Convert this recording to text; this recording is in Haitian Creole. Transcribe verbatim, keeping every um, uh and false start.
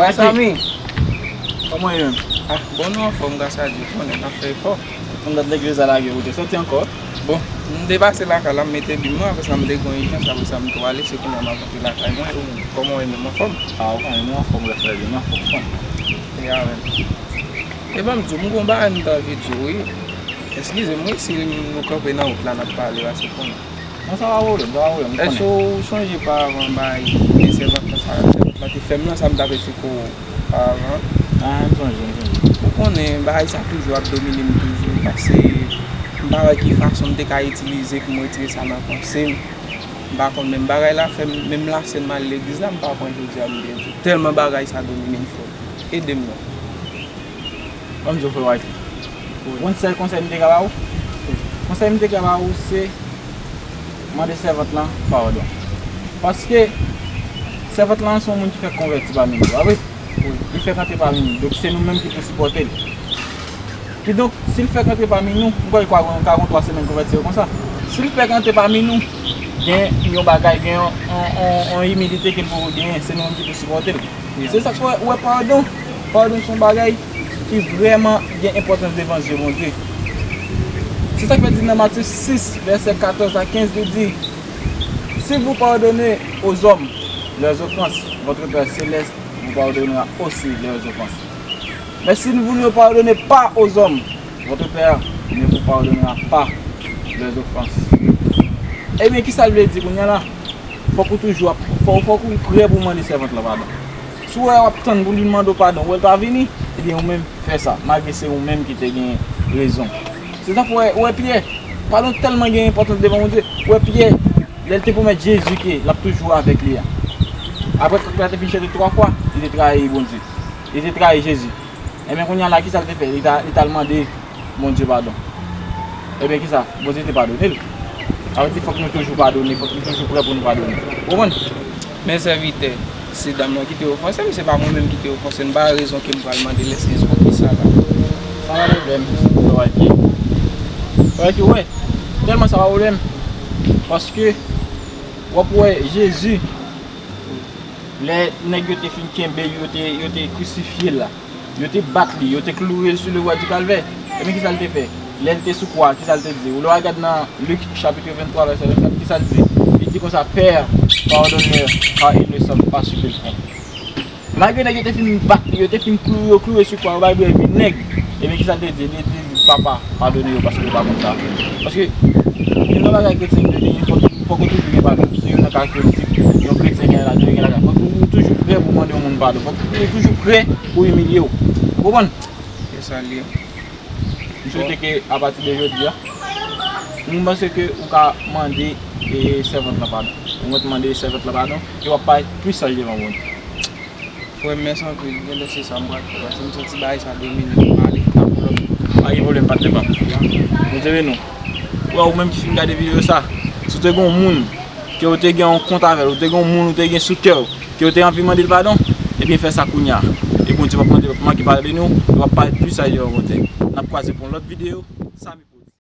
Mezanmi, kòman w ye menm? Ah, bon, nou anfòm, gras a Dye, konnen n ap fè efò. Mwen dat legliz la lage, ou te soti ankò? Bon, m te pase lakay la, m mete bi m nan, apre sa m te gen yon ijans, apre sa m tou ale, se kounye a m ap rantre lakay mwen. Ou, kòman w ye menm, anfòm? Ah, ou konnen, nou anfòm, gras a Dye, nou anfòm, ou konnen. E a menm. E ban m di w, m gon bagay m ta anvi di w, wi. Eskize m, wi, si nou kanpe nan wout la, n ap pale, paske konnen. Non, sa pa pwoblèm, sa pa pwoblèm, m konnen. Èske w sonje pa avan bagay de sèvant lan, sa sèvant lan te fè m nan, sa m t ap esplike w pa avan? Ah, m sonje, m sonje. Ou konnen, bagay sa toujou ap domine m toujou, paske m pa wè ki fason m te ka itilize pou m retire sa nan panse m. M pa konn menm bagay la fè m, menm la sèn m al legliz la, m pa pran jodi a m byen di w. Tèlman bagay sa domine m frè m. Ede m non. Ban m di w frè Wayki. Wi. Ou konn sèl konsèy m te ka ba ou? Wi. Konsèy m te ka ba ou se mande sèvant lan padon. Paske sèvant lan se yon moun ki fèk konvèti pami nou, pa vre? Wi. Li fèk antre pami nou. Donk se nou menm ki pou sipòte l. Kidonk, si l fèk antre pami nou, m kwè li ka gon, ka gon twa semèn konvèti yo konsa. Si l fèk antre pami nou, gen yon bagay, gen yon, yon, yon, yon imilite ke l poko genyen, se nou menm ki pou sipòte l. Yeah. Se sa k fè, ou wè, padon, padon se yon bagay ki vrèman gen enpòtans devan zye Bondye. Se sa k fè di nan Matye sis, vèsè katòz a kenz, li di, Si vous pardonnez aux hommes leurs offenses, votre Père céleste vous pardonnera aussi leurs offenses. Mais si vous ne pardonnez pas aux hommes, votre Père ne vous pardonnera pas leurs offenses. Ebyen, kisa l vle di kounye a la? Fòk ou toujou ap, fò, fòk ou prè pou mande sèvant lan padon. Si w wè w ap tann pou li mande w padon, ou wè l pa vini, ebyen, ou menm fè sa, malgre se ou menm ki te gen rezon. Se sa k fè w wè, w wè Pyè, padon tèlman gen enpòtans devan Bondye. W wè Pyè, lè l te pwomèt Jezi ke l ap toujou avèk li a. Apre kòk la te fin chante twa fwa, li te trayi Bondye. Li te trayi Jezi. Ebyen, kounye a la, kisa l te fè? Li ta, li t al mande Bondye padon. Ebyen, kisa? Bondye te padone l. Sa vle di, fòk nou toujou padone, fòk nou toujou prè pou nou padone. Ou konprann? Men sèvitè, se dam nan ki te ofanse m, se pa mwen menm ki te ofanse l, m pa wè rezon ke m pral mande l eskiz pou kisa la. Sa pa pwoblèm, frè Wayki. Frè Wayki, ou wè, tèlman sa pa pwoblèm, paske w ap wè Jezi, lè nèg yo te fin kenbe l, yo te, yo te krisifye l la, yo te bat li, yo te kloure l sou le bwa di kalvè. Ebyen, kisa l te fè? Lè l te sou kwa a, kisa l te di? Ou lè w al gad nan Lik chapit venntwa, vèsè vennkat, kisa l di? Li di konsa, Père, pardonne-leur, car ils ne savent pas ce qu'ils font. Malgre nèg yo te fin bat li, yo te fin kloure, kloure sou kwa, yo ba l bwè vinèg. Ebyen, kisa l te di? Li te di, Papa, padone yo, paske yo pa konn sa yo fè. Paske, youn nan bagay kretyen yo genyen, fòk, fòk ou toujou gen padon. Se youn nan karakteristik yon kretyen gen la, gen la. Fòk ou toujou prè pou mande yon moun padon. Fòk ou toujou prè pou imilye w. Ou konprann? Se sa l ye. M swete ke apati de jodi a, m panse ke ou ka mande, e, sèvant lan padon. Ou mèt mande sèvant lan padon, e w ap parèt plis saj devan Bondye. Frè m, mèsi anpil. Gen lè se sa m pral fè, paske m santi bagay sa domine m. Ale, pa pwoblèm. Pa gen pwoblèm, patnè pa m. Bondye beni w. Ou wè, ou menm ki fin gade videyo sa, si w te gen yon moun ke w te gen yon kont avè l, ou te gen yon moun ou te gen sou kè w, ke w te anvi mande l padon, ebyen fè sa kounye a. E Bondye p ap mande, p ap manke padone w, e w ap parèt plis saj devan Bondye. N ap kwaze pou yon lòt videyo.